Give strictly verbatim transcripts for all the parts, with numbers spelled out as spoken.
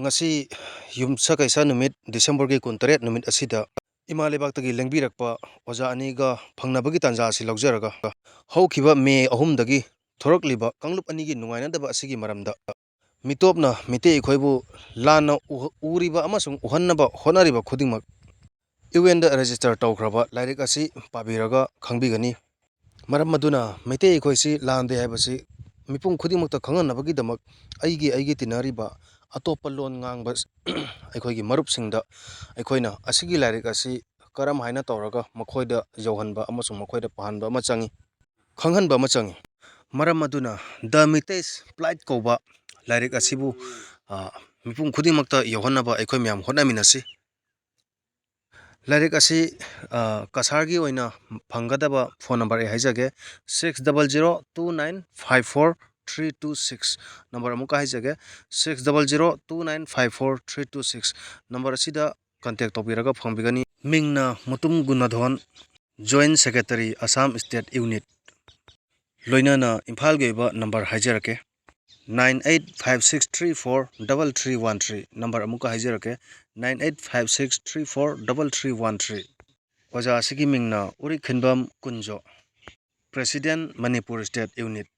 ꯉꯁꯤ ꯌꯨꯝꯁꯀꯩꯁ ꯅꯨꯃꯤꯠ, ꯗꯤꯁꯦꯝꯕꯔꯒꯤ ꯀꯨꯟꯇꯔꯦꯠ ꯅꯨꯃꯤꯠ ꯑꯁꯤꯗ ꯏꯃꯥ ꯂꯩꯕꯥꯛꯇꯒꯤ ꯂꯦꯡꯕꯤꯔꯛꯄ ꯑꯣꯖꯥ ꯑꯅꯤꯒ ꯐꯪꯅꯕꯒꯤ ꯇꯥꯟꯖꯥ ꯑꯁꯤ ꯂꯧꯖꯔꯒ, ꯍꯧꯈꯤꯕ ꯃꯦ ꯑꯍꯨꯝꯗꯒꯤ ꯊꯣꯔꯛꯂꯤꯕ ꯀꯥꯡꯂꯨꯞ ꯑꯅꯤꯒꯤ ꯅꯨꯡꯉꯥꯏꯅꯗꯕ ꯑꯁꯤꯒꯤ ꯃꯔꯝꯗ ꯃꯤꯇꯣꯞꯅ ꯃꯤꯇꯩ ꯑꯩꯈꯣꯏꯕꯨ ꯂꯥꯟꯅ ꯎ-, ꯎꯔꯤꯕ ꯑꯃꯁꯨꯡ ꯎꯍꯟꯅꯕ ꯍꯣꯠꯅꯔꯤꯕ ꯈꯨꯗꯤꯡꯃꯛ ꯌꯨ ꯑꯦꯟꯗ ꯔꯦꯖꯤꯁꯇꯔ ꯇꯧꯈ꯭ꯔꯕ ꯂꯥꯏꯔꯤꯛ ꯑꯁꯤ ꯄꯥꯕꯤꯔꯒ ꯈꯪꯕꯤꯒꯅꯤ꯫ ꯃꯔꯝ ꯑꯗꯨꯅ ꯃꯩꯇꯩ ꯑꯩꯈꯣꯏꯁꯤ ꯂꯥꯟꯗꯦ ꯍꯥꯏꯕꯁꯤ ꯃꯤꯄꯨꯝ ꯈꯨꯗꯤꯡꯃꯛꯇ ꯈꯪꯍꯟꯅꯕꯒꯤꯗꯃꯛ ꯑꯩꯒꯤ, ꯑꯩꯒꯤ ꯇꯤꯟꯅꯔꯤꯕ ꯑꯇꯣꯞꯄ ꯂꯣꯟ ꯉꯥꯡꯕ ꯑꯩꯈꯣꯏꯒꯤ ꯃꯔꯨꯞꯁꯤꯡꯗ ꯑꯩꯈꯣꯏꯅ ꯑꯁꯤꯒꯤ ꯂꯥꯏꯔꯤꯛ ꯑꯁꯤ ꯀꯔꯝ ꯍꯥꯏꯅ ꯇꯧꯔꯒ ꯃꯈꯣꯏꯗ ꯌꯧꯍꯟꯕ ꯑꯃꯁꯨꯡ ꯃꯈꯣꯏꯗ ꯄꯥꯍꯟꯕ ꯑꯃ ꯆꯪꯏ, ꯈꯪꯍꯟꯕ ꯑꯃ ꯆꯪꯏ꯫ ꯃꯔꯝ ꯑꯗꯨꯅ The Meitei's Plight ꯀꯧꯕ ꯂꯥꯏꯔꯤꯛ ꯑꯁꯤꯕꯨ, ꯑ, ꯃꯤꯄꯨꯝ ꯈꯨꯗꯤꯡꯃꯛꯇ ꯌꯧꯍꯟꯅꯕ ꯑꯩꯈꯣꯏ ꯃꯌꯥꯝ ꯍꯣꯠꯅꯃꯤꯟꯅꯁꯤ꯫ ꯂꯥꯏꯔꯤꯛ ꯑꯁꯤ, ꯑ, ꯀꯁꯥꯔꯒꯤ ꯑꯣꯏꯅ ꯐꯪꯒꯗꯕ ꯐꯣꯟ ꯅꯝꯕꯔ ꯑꯩ ꯍꯥꯏꯖꯒꯦ, six double zero two nine five four three two six꯫ Number ꯑꯃꯨꯛꯀ ꯍꯥꯏꯖꯒꯦ, six double zero two nine five four three two six꯫ Number ꯑꯁꯤꯗ ꯀꯟꯇꯦꯛ ꯇꯧꯕꯤꯔꯒ ꯐꯪꯕꯤꯒꯅꯤ꯫ ꯃꯤꯡꯅ Mutum ꯒꯨꯅꯥꯙꯣꯟ, Joint Secretary, Assam State Unit꯫ ꯂꯣꯏꯅꯅ ꯏꯝꯐꯥꯜꯒꯤ ꯑꯣꯏꯕ ꯅꯝꯕꯔ ꯍꯥꯏꯖꯔꯛꯀꯦ, nine eight five six three four double three one three꯫ Number ꯑꯃꯨꯛꯀ ꯍꯥꯏꯖꯔꯛꯀꯦ, nine eight five six three four double three one three꯫ ꯑꯣꯖꯥ ꯑꯁꯤꯒꯤ ꯃꯤꯡꯅ ꯎꯔꯤꯈꯤꯟꯕꯝ Kunjo, President, Manipur State Unit꯫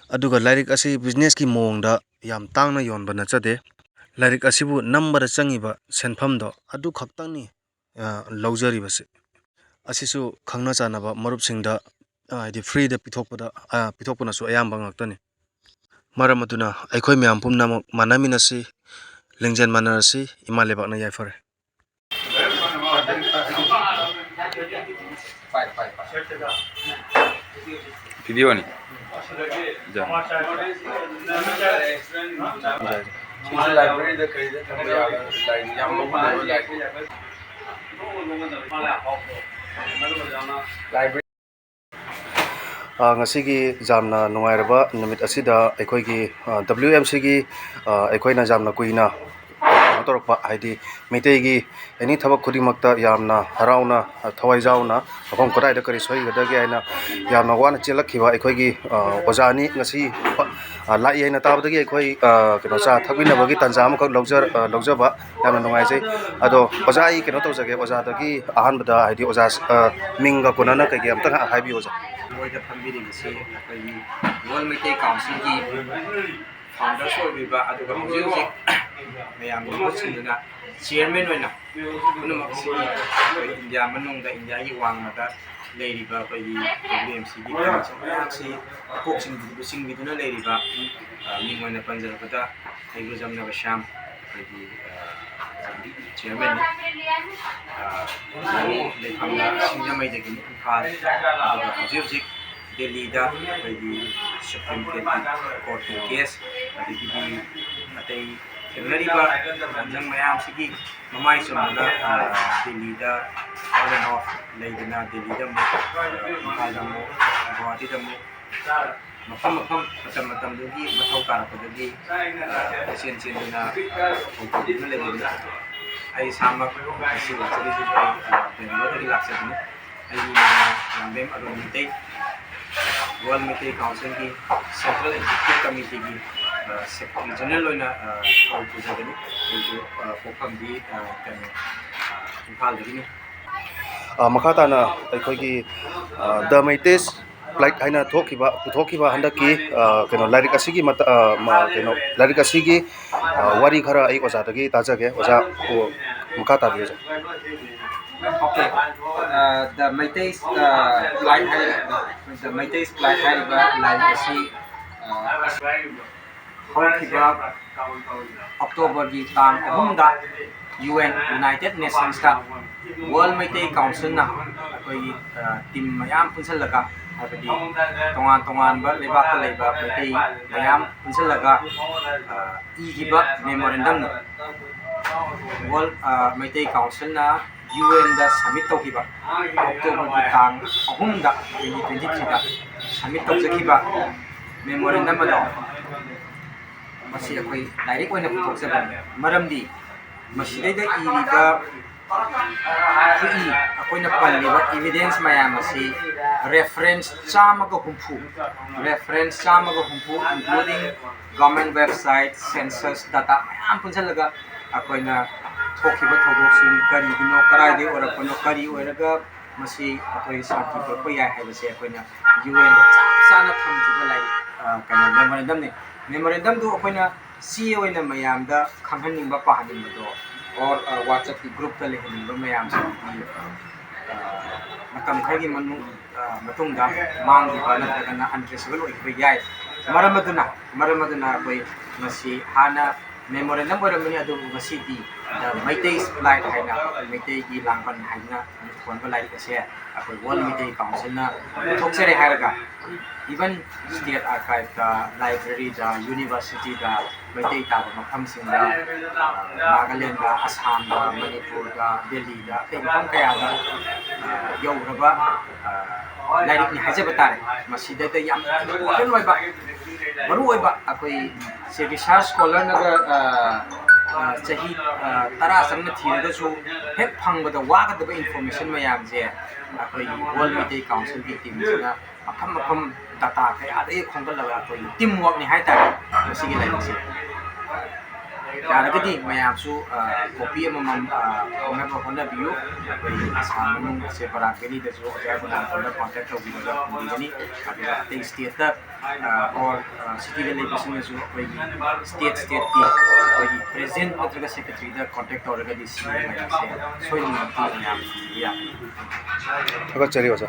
ꯑꯗꯨꯒ ꯂꯥꯏꯔꯤꯛ ꯑꯁꯤ ꯕꯤꯖꯤꯅꯦꯁꯀꯤ ꯃꯑꯣꯡꯗ ꯌꯥꯝ ꯇꯥꯡꯅ ꯌꯣꯟꯕ ꯅꯠꯆꯗꯦ꯫ ꯂꯥꯏꯔꯤꯛ ꯑꯁꯤꯕꯨ ꯅꯝꯕꯗ ꯆꯪꯉꯤꯕ ꯁꯦꯟꯐꯝꯗꯣ ꯑꯗꯨ ꯈꯛꯇꯪꯅꯤ, ꯑ, ꯂꯧꯖꯔꯤꯕꯁꯤ꯫ ꯑꯁꯤꯁꯨ ꯈꯪꯅ ꯆꯥꯟꯅꯕ ꯃꯔꯨꯞꯁꯤꯡꯗ, ꯑ, ꯍꯥꯏꯗꯤ ꯐ꯭ꯔꯤꯗ ꯄꯤꯊꯣꯛꯄꯗ, ꯑ, ꯄꯤꯊꯣꯛꯄꯅꯁꯨ ꯑꯌꯥꯝꯕ ꯉꯥꯛꯇꯅꯤ꯫ ꯃꯔꯝ ꯑꯗꯨꯅ ꯑꯩꯈꯣꯏ ꯃꯌꯥꯝ ꯄꯨꯝꯅꯃꯛ ꯃꯥꯟꯅꯃꯤꯟꯅꯁꯤ, ꯂꯤꯡꯖꯦꯜ ꯃꯥꯟꯅꯔꯁꯤ꯫ ꯏꯃꯥ ꯂꯩꯕꯥꯛꯅ ꯌꯥꯏꯐꯔꯦ꯫ ꯚꯤꯗꯤꯑꯣꯅꯤ꯫ ꯁꯤꯁꯨ ꯂꯥꯏꯕ꯭ꯔꯦꯔꯤꯗ ꯀꯩꯗ ꯊꯝꯕ ꯌꯥꯕ ꯂꯥꯏꯔꯤꯛ ꯌꯥꯝ ꯃꯒꯨꯟ ꯂꯩꯕ ꯂꯥꯏꯔꯤꯛ꯫ ꯂꯥꯏꯕ꯭ꯔꯦꯔꯤ꯫ ꯑ, ꯉꯁꯤꯒꯤ ꯌꯥꯝꯅ ꯅꯨꯡꯉꯥꯏꯔꯕ ꯅꯨꯃꯤꯠ ꯑꯁꯤꯗ ꯑꯩꯈꯣꯏꯒꯤ, ꯑ, W M C ꯒꯤ, ꯑ, ꯑꯩꯈꯣꯏꯅ ꯌꯥꯝꯅ ꯀꯨꯏꯅ ꯇꯧꯔꯛꯄ, ꯍꯥꯏꯗꯤ ꯃꯩꯇꯩꯒꯤ ꯑꯦꯅꯤ ꯊꯕꯛ ꯈꯨꯗꯤꯡꯃꯛꯇ ꯌꯥꯝꯅ ꯍꯔꯥꯎꯅ, ꯊꯋꯥꯏ ꯌꯥꯎꯅ, ꯃꯐꯝ ꯀꯗꯥꯏꯗ ꯀꯔꯤ ꯁꯣꯏꯒꯗꯒꯦ ꯍꯥꯏꯅ ꯌꯥꯝꯅ ꯋꯥꯅ ꯆꯦꯜꯂꯛꯈꯤꯕ ꯑꯩꯈꯣꯏꯒꯤ, ꯑ, ꯑꯣꯖꯥꯅꯤ ꯉꯁꯤ, ꯑ, ꯂꯥꯛꯏ ꯍꯥꯏꯅ ꯇꯥꯕꯗꯒꯤ ꯑꯩꯈꯣꯏ, ꯑ, ꯀꯩꯅꯣ, ꯆꯥ ꯊꯛꯃꯤꯟꯅꯕꯒꯤ ꯇꯥꯟꯖꯥ ꯑꯃꯈꯛ ꯂꯧꯖ-, ꯑ, ꯂꯧꯖꯕ ꯌꯥꯝꯅ ꯅꯨꯡꯉꯥꯏꯖꯩ꯫ ꯑꯗꯣ ꯑꯣꯖꯥ, ꯑꯩ ꯀꯩꯅꯣ ꯇꯧꯖꯒꯦ, ꯑꯣꯖꯥꯗꯒꯤ ꯑꯍꯥꯟꯕꯗ, ꯍꯥꯏꯗꯤ ꯑꯣꯖꯥ, ꯑ, ꯃꯤꯡꯒ ꯀꯣꯟꯅꯅ ꯀꯩꯀꯩ ꯑꯝꯇ ꯍꯥꯏꯕꯤꯌꯨ, ꯑꯣꯖꯥ꯫ ꯃꯣꯏꯗ ꯐꯝꯕꯤꯔꯤꯕꯁꯤ ꯑꯩꯈꯣꯏꯒꯤ ꯋꯥꯔꯜ ꯃꯩꯇꯩ ꯀꯥꯎꯟꯁꯤꯜꯒꯤ ꯐꯥꯎꯟꯗꯔꯁꯨ ꯑꯣꯏꯕꯤꯕ, ꯑꯗꯨꯒ ꯍꯧꯖꯤꯛ ꯍꯧꯖꯤꯛ ꯃꯌꯥꯝꯒꯤ ꯃꯍꯨꯠ ꯁꯤꯟꯗꯨꯅ ꯆꯤꯌꯔꯃꯦꯟ ꯑꯣꯏꯅ ꯄꯨꯝꯅꯃꯛꯁꯤꯒꯤ ꯑꯩꯈꯣꯏ ꯏꯟꯗꯤꯌꯥ ꯃꯅꯨꯡꯗ, ꯏꯟꯗꯤꯌꯥꯒꯤ ꯋꯥꯡꯃꯗ ꯂꯩꯔꯤꯕ ꯑꯩꯈꯣꯏꯒꯤ ꯗꯕ꯭ꯂꯤꯌꯨ ꯑꯦꯝ ꯁꯤꯒꯤ ꯃꯌꯥꯝꯁꯤ ꯀꯣꯛ ꯆꯤꯡꯕꯤꯗꯨꯅ ꯂꯩꯔꯤꯕ, ꯑ, ꯃꯤꯡ ꯑꯣꯏꯅ ꯄꯟꯖꯔꯕꯗ ꯍꯩꯒ꯭ꯔꯨꯖꯝ ꯅꯕꯁ꯭ꯌꯥꯝ, ꯑꯩꯈꯣꯏꯒꯤ, ꯑ, ꯆꯤꯌꯔꯃꯦꯟꯅꯤ꯫ ꯑ, ꯂꯩꯐꯝꯅ ꯁꯤꯡꯖꯃꯩꯗꯒꯤꯅꯤ, ꯏꯝꯐꯥꯜ꯫ ꯑꯗꯨꯒ ꯍꯧꯖꯤꯛ ꯍꯧꯖꯤꯛ ꯗꯦꯜꯂꯤꯗ ꯑꯩꯈꯣꯏꯒꯤ ꯁꯨꯄ꯭ꯔꯤꯝ ꯀꯣꯔꯠꯀꯤ, ꯀꯣꯔꯠꯀꯤ ꯀꯦꯁ, ꯑꯗꯒꯤꯗꯤ ꯑꯇꯩ ꯊꯦꯡꯅꯔꯤꯕ ꯂꯥꯟꯖꯪ ꯃꯌꯥꯝꯁꯤꯒꯤ ꯃꯃꯥꯏ ꯆꯨꯝꯕꯗ, ꯑ, ꯗꯦꯜꯂꯤꯗ on and off ꯂꯩꯗꯅ, ꯗꯦꯜꯂꯤꯗ ꯑꯃꯨꯛ, ꯑ, ꯏꯝꯐꯥꯜꯗ ꯑꯃꯨꯛ, ꯒꯨꯋꯥꯍꯥꯇꯤꯗ ꯑꯃꯨꯛ, ꯃꯐꯝ ꯃꯐꯝ ꯃꯇꯝ ꯃꯇꯝꯗꯨꯒꯤ ꯃꯊꯧ ꯇꯥꯔꯛꯄꯗꯒꯤ, ꯑ, ꯀꯣꯏꯆꯦꯟ ꯆꯦꯟꯗꯨꯅ, ꯑ, ꯍꯧꯗꯣꯛꯇꯨꯅ ꯂꯩꯕꯅꯤ꯫ ꯑꯩ ꯏꯁꯥꯃꯛ ꯉꯁꯤ ꯂꯥꯛꯆꯔꯤꯁꯤꯁꯨ ꯑꯩ, ꯑ, ꯕꯦꯡꯒ꯭ꯂꯣꯔꯗꯒꯤ ꯂꯥꯛꯆꯕꯅꯤ꯫ ꯑꯩꯒꯤ ꯃꯤꯡꯅ ꯂꯥꯡꯕꯦꯝ ꯑꯔꯨꯟ ꯃꯩꯇꯩ, ꯋꯥꯔꯜ ꯃꯩꯇꯩ ꯀꯥꯎꯟꯁꯤꯜꯒꯤ ꯁꯦꯟꯇ꯭ꯔꯦꯜ ꯑꯦꯛꯖꯤꯀ꯭ꯌꯨꯇꯤꯚ ꯀꯃꯤꯇꯤꯒꯤ, ꯑ, ꯁꯦꯀ꯭ꯔꯦꯇꯔꯤ ꯖꯦꯅꯔꯦꯜ ꯑꯣꯏꯅ, ꯑ, ꯀꯧ ꯄꯨꯖꯕꯅꯤ꯫ ꯑꯩꯁꯨ, ꯑ, ꯄꯣꯛꯐꯝꯗꯤ, ꯑ, ꯀꯩꯅꯣ, ꯑ, ꯏꯝꯐꯥꯜꯗꯒꯤꯅꯤ꯫ ꯑ, ꯃꯈꯥ ꯇꯥꯅ ꯑꯩꯈꯣꯏꯒꯤ, ꯑ, The Meiteis Plight ꯍꯥꯏꯅ ꯊꯣꯛꯈꯤꯕ, ꯄꯨꯊꯣꯛꯈꯤꯕ ꯍꯟꯗꯛꯀꯤ, ꯑ, ꯀꯩꯅꯣ, ꯂꯥꯏꯔꯤꯛ ꯑꯁꯤꯒꯤ ꯃꯇ-, ꯑ, ꯃ-, ꯀꯩꯅꯣ, ꯂꯥꯏꯔꯤꯛ ꯑꯁꯤꯒꯤ, ꯑ, ꯋꯥꯔꯤ ꯈꯔ ꯑꯩ ꯑꯣꯖꯥꯗꯒꯤ ꯇꯥꯖꯒꯦ꯫ ꯑꯣꯖꯥ, ꯑꯣ, ꯃꯈꯥ ꯇꯥꯕꯤꯌꯨ, ꯑꯣꯖꯥ꯫ Okay. ꯑ, The Meiteis, ꯑ, Plight ꯍꯥꯏꯔꯤꯕ, The Meiteis Plight ꯍꯥꯏꯔꯤꯕ ꯂꯥꯏꯔꯤꯛ ꯑꯁꯤ, ꯑ, ꯍꯧꯈꯤꯕ ꯑꯣꯛꯇꯣꯕꯔꯒꯤ ꯇꯥꯡ ꯑꯍꯨꯝꯗ ꯌꯨ ꯑꯦꯟ, ꯌꯨꯅꯥꯏꯇꯦꯠ ꯅꯦꯁꯟꯁꯇ ꯋꯥꯔꯜ ꯃꯩꯇꯩ ꯀꯥꯎꯟꯁꯤꯜꯅ ꯑꯩꯈꯣꯏꯒꯤ, ꯑ, ꯇꯤꯝ ꯃꯌꯥꯝ ꯄꯨꯟꯁꯤꯜꯂꯒ, ꯍꯥꯏꯕꯗꯤ ꯇꯣꯉꯥꯟ ꯇꯣꯉꯥꯟꯕ ꯂꯩꯕꯥꯛꯇ ꯂꯩꯕ ꯃꯩꯇꯩ ꯃꯌꯥꯝ ꯄꯨꯟꯁꯤꯜꯂꯒ, ꯑ, ꯏꯈꯤꯕ ꯃꯦꯃꯣꯔꯦꯟꯗꯝꯅꯤ꯫ ꯋꯥꯔꯜ, ꯑ, ꯃꯩꯇꯩ ꯀꯥꯎꯟꯁꯤꯜꯅ ꯌꯨ ꯑꯦꯟꯗ ꯁꯕꯃꯤꯠ ꯇꯧꯈꯤꯕ, ꯑꯣꯛꯇꯣꯕꯔꯒꯤ ꯇꯥꯡ ꯑꯍꯨꯝꯗ, twenty twenty-threeꯗ ꯁꯕꯃꯤꯠ ꯇꯧꯖꯈꯤꯕ ꯃꯦꯃꯣꯔꯦꯟꯗꯝ ꯑꯗꯣ ꯃꯁꯤ ꯑꯩꯈꯣꯏ ꯂꯥꯏꯔꯤꯛ ꯑꯣꯏꯅ ꯄꯨꯊꯣꯛꯆꯕꯅꯤ꯫ ꯃꯔꯝꯗꯤ ꯃꯁꯤꯗꯩꯗ ꯏꯔꯤꯕ ꯈꯨꯏ, ꯑꯩꯈꯣꯏꯅ ꯄꯜꯂꯤꯕ evidence ꯃꯌꯥꯝ ꯑꯁꯤ reference ꯆꯥꯝꯃꯒ ꯍꯨꯝꯐꯨ, reference ꯆꯥꯝꯃꯒ ꯍꯨꯝꯐꯨ, including government website, census data ꯃꯌꯥꯝ ꯄꯨꯟꯁꯤꯜꯂꯒ ꯑꯩꯈꯣꯏꯅ ꯊꯣꯛꯈꯤꯕ ꯊꯧꯗꯣꯛꯁꯤꯡ ꯀꯔꯤꯒꯤꯅꯣ, ꯀꯗꯥꯏꯗꯒꯤ ꯑꯣꯏꯔꯛꯄꯅꯣ, ꯀꯔꯤ ꯑꯣꯏꯔꯒ ꯃꯁꯤ ꯑꯩꯈꯣꯏ ꯁꯥꯟꯇꯤ ꯄꯨꯔꯛꯄ ꯌꯥꯏ ꯍꯥꯏꯕꯁꯦ ꯑꯩꯈꯣꯏꯅ UN ꯗ ꯆꯞ ꯆꯥꯅ ꯊꯝꯈꯤꯕ ꯂꯥꯏꯔꯤꯛ, ꯑ, ꯀꯩꯅꯣ, memorandum ꯅꯤ꯫ Memorandum ꯗꯨ ꯑꯩꯈꯣꯏꯅ ꯆꯦ ꯑꯣꯏꯅ ꯃꯌꯥꯝꯗ ꯈꯪꯍꯟꯅꯤꯡꯕ, ꯄꯥꯍꯟꯅꯤꯡꯕꯗꯣ, or, ꯑ, WhatsApp ꯀꯤ group ꯇ ꯂꯩꯍꯟꯅꯤꯡꯕ ꯃꯌꯥꯝꯁꯤꯡꯗꯤ, ꯑ, ꯃꯇꯝ ꯈꯔꯒꯤ ꯃꯅꯨꯡ, ꯑ, ꯃꯇꯨꯡꯗ ꯃꯥꯡꯈꯤꯕ ꯅꯠꯇ꯭ꯔꯒꯅ untraceable ꯑꯣꯏꯈꯤꯕ ꯌꯥꯏ꯫ ꯃꯔꯝ ꯑꯗꯨꯅ, ꯃꯔꯝ ꯑꯗꯨꯅ ꯑꯩꯈꯣꯏ ꯃꯁꯤ ꯍꯥꯟꯅ memorandum ꯑꯣꯏꯔꯝꯕꯅꯤ, ꯑꯗꯨꯕꯨ ꯉꯁꯤꯗꯤ The Meitei's Plight ꯍꯥꯏꯅ, ꯃꯩꯇꯩꯒꯤ ꯂꯥꯡꯕꯟ ꯍꯥꯏꯅ ꯊꯣꯟꯕ ꯂꯥꯏꯔꯤꯛ ꯑꯁꯦ ꯑꯩꯈꯣꯏ World Meitei Council ꯅ ꯄꯨꯊꯣꯛꯆꯔꯦ ꯍꯥꯏꯔꯒ, even state archive ꯇ, library ꯗ, university ꯗ, ꯃꯩꯇꯩ ꯇꯥꯕ ꯃꯐꯝꯁꯤꯡꯗ, ꯑ, ꯅꯥꯒꯥꯂꯦꯟꯗ, ꯑꯁꯥꯝꯗ, ꯃꯅꯤꯄꯨꯔꯗ, ꯗꯦꯜꯂꯤꯗ, ꯑꯇꯩ ꯃꯐꯝ ꯀꯌꯥꯗ, ꯑ, ꯌꯧꯔꯕ, ꯑ, ꯂꯥꯏꯔꯤꯛꯅꯤ ꯍꯥꯏꯖꯕ ꯇꯥꯔꯦ꯫ ꯃꯁꯤꯗꯩꯗ ꯌꯥꯝ important ꯑꯣꯏꯕ, ꯃꯔꯨ ꯑꯣꯏꯕ, ꯑꯩꯈꯣꯏ ꯁꯤ research scholar ꯅꯒ, ꯑ, ꯑ, ꯆꯍꯤ, ꯑ, ꯇꯔꯥ ꯆꯪꯅ ꯊꯤꯔꯒꯁꯨ ꯍꯦꯛ ꯐꯪꯕꯗ ꯋꯥꯒꯗꯕ information ꯃꯌꯥꯝꯁꯦ ꯑꯩꯈꯣꯏ World Meitei Council ꯒꯤ team ꯁꯤꯅ ꯃꯐꯝ ꯃꯐꯝ data ꯀꯌꯥꯗꯒꯤ ꯈꯣꯝꯒꯠꯂꯒ ꯑꯩꯈꯣꯏꯒꯤ team work ꯅꯤ ꯍꯥꯏꯇꯥꯔꯦ ꯃꯁꯤꯒꯤ ꯂꯥꯏꯔꯤꯛꯁꯦ꯫ ꯌꯥꯔꯒꯗꯤ ꯃꯌꯥꯝꯁꯨ, ꯑ, copy ꯑꯃꯃꯝ, ꯑ, ꯐꯪꯅꯕ ꯍꯣꯠꯅꯕꯤꯌꯨ꯫ ꯑꯩꯈꯣꯏ ꯑꯁꯥꯝ ꯃꯅꯨꯡ ꯑꯁꯦ ꯕꯔꯥꯛ valley ꯗꯁꯨ ꯑꯣꯖꯥ ꯒꯨꯅꯥꯊꯟꯗ contact ꯇꯧꯕꯤꯔꯒ ꯐꯪꯕꯤꯒꯅꯤ꯫ ꯑꯗꯨꯒ ꯑꯇꯩ state ꯇ, ꯑ, or, ꯑ, city ꯗ ꯂꯩꯕꯁꯤꯡꯅꯁꯨ ꯑꯩꯈꯣꯏꯒꯤ state, state ꯀꯤ ꯑꯩꯈꯣꯏꯒꯤ president ꯅꯠꯇ꯭ꯔꯒ secretary ꯗ contact ꯇꯧꯔꯒꯗꯤ ꯁꯤꯒꯤ ꯂꯥꯏꯔꯤꯛꯁꯦ ꯁꯣꯏꯗꯅꯃꯛꯀꯤ ꯃꯌꯥꯝ ꯐꯪꯕꯤꯕ ꯌꯥꯒꯅꯤ꯫ ꯊꯥꯒꯠꯆꯔꯤ ꯑꯣꯖꯥ꯫